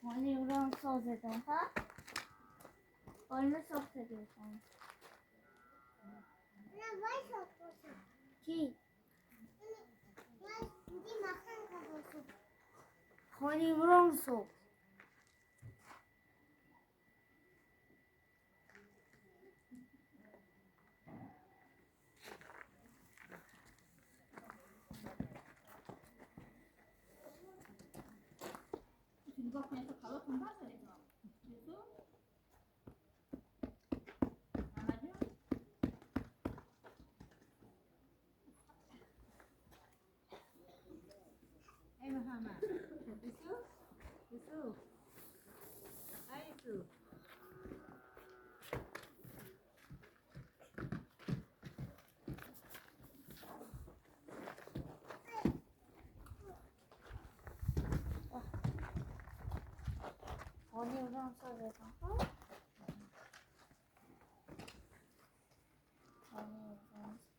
Хонаи урон созедон, ҳа? Олма сохта гирифтан. На, вай сохта. Кӣ? Вай, ди махан кардосу. Хонаи урон сохт. Нигоҳ кунед, калотон бардоред. Юсуф, Мамаҷон. Эй, Муҳаммад. Юсуф, Юсуф, ай, Юсуф. Хонаи урон созедон, ҳа?